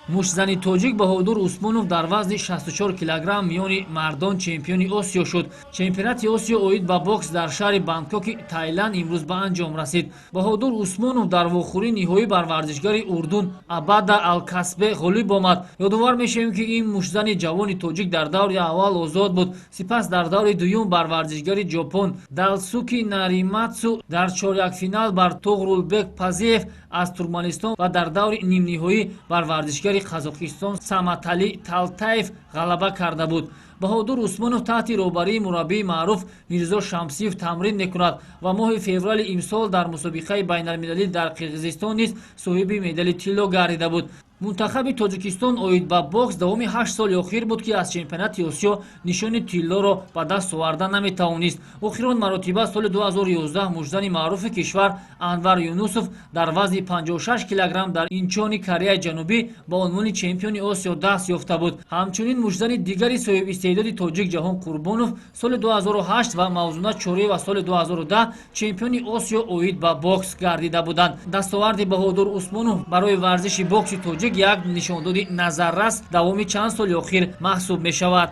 Муштзани тоҷик Баҳодур Усмонов дар вазни 64 килограмм миёни мардон чемпиони Осиё шуд. Чемпионати Осиё оид ба бокс дар шаҳри Бангкоки Таиланд имрӯз ба анҷом расид. Баҳодур Усмонов дар вохӯрии ниҳоӣ бар варзишгари Урдун Абада Алкасбе ғолиб омад. Ёдовар мешавем, ки ин муштзани ҷавони тоҷик дар даври аввал озод буд, сипас дар даври дуюм бар варзишгари Ҷопон Далсуки Нариматсу, дар чорякфинал бар Туғрулбек Пазиев аз Туркманистон ва дар даври нимниҳоӣ бар варзишгари Қазоқистон Саматали Талтаев ғалаба карда буд. Баҳодур Усмонов таҳти роҳбарии мураббии маъруф Мирзо Шамсиев тамрин мекунад ва моҳи феврали имсол дар мусобиқаи байналмилалӣ дар Қирғизистон низ соҳиби медали тилло гардида буд. Мунтахаби Тоҷикистон оид ба бокс давоми 8 соли охир буд, ки аз чемпионати Осиё нишони тиллоро ба даст оварда наметавонист. Охирон маротиба соли 2011 муштзани маъруфи кишвар Анвар Юнусов дар вазни 56 килограмм дар Инчони Кореяи Ҷанубӣ ба унвони чемпиони Осиё даст ёфта буд. Ҳамчунин муштзани дигари соҳибистеъдоди тоҷик Ҷаҳон Қурбонов соли 2008 ва Мавзуна Чориева соли 2010 чемпиони Осиё оид ба бокс гардида буданд. Дастоварди Баҳодур Усмонов барои варзиши бокси тоҷик як нишондоди назаррас давоми чанд соли охир маҳсуб мешавад.